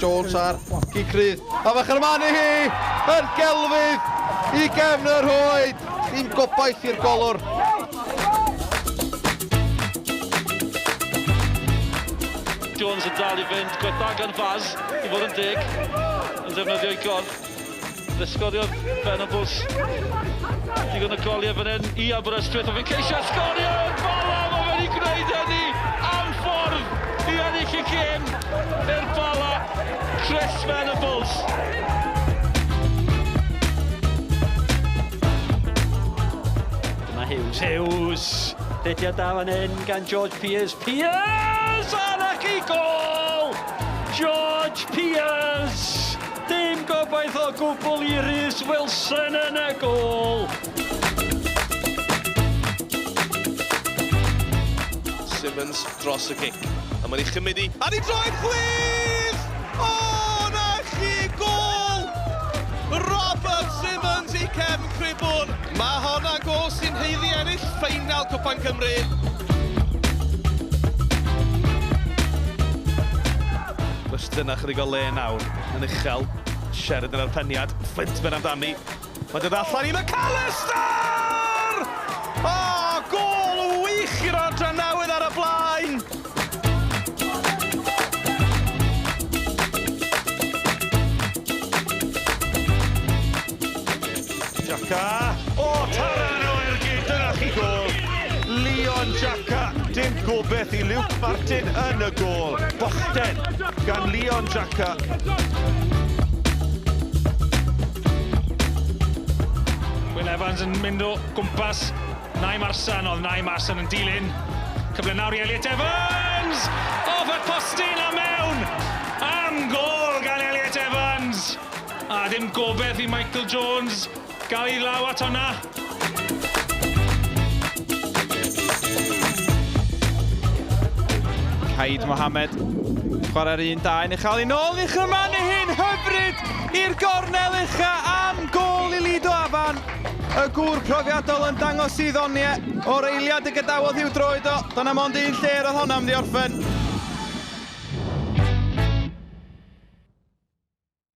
Jones ar gic rydd. A fach ar man i hi! Yr gelfydd i gefn yr rhwyd! Dim gobaith i'r golwr. Jones yn dal i fynd, gwaith da gan Faz, i fod yn deg, yn defnyddio'i gorff. Fe sgoriodd Venables digon o goliau fan hyn i Aberystwyth, ond fe'n ceisio sgorio yn Bala, mae fe wedi gwneud hynny am ffordd i ennill y gêm i'r Bala, Chris Venables. Dyma Hughes. Hughes! Rediad da fan hyn gan George Peers. Peers! A na chi gol! George Peers! Dim gobaith o gwbl i Rhys Wilson yn y gôl. Simmons dros y gic. A mae'n ei chymryd i... A ni droed chwith! O, na chi gôl! Robert Simmons i Cefn Cribwn. Mae honna gôl sy'n haeddu ennill ffeinal Cwpan Cymru. Does dyna chydig o le nawr yn uchel. Sheridan ar peniad. Flintman amdani. Mae'n dod allan i McAllister! O, gôl wych i'r adran newydd ar y blaen! Xhaka. O, taran o ergyd, dyna chi gôl. Leon Xhaka, dim gobeith i Luke Martin yn y gôl. Bochten gan Leon Xhaka. Will Evans yn mynd o gwmpas Naim Arsan, oedd Naim Arsan yn dilyn. Cyfle nawr i Elliot Evans! Off y postyn a mewn! Am gôl gan Elliot Evans! A dim gobeith i Michael Jones gael ei law at hwnna. Caid Mohamed chwarae'r un da yn ei chael i nôl i chymanu hi'n hyfryd i'r gornel ucha am gôl i Lido Afan. Y gŵr profiadol yn dangos i ddoniau o'r eiliad y gadawodd i'w droed o. Dyna mond un lle roedd honna am ddiorffen.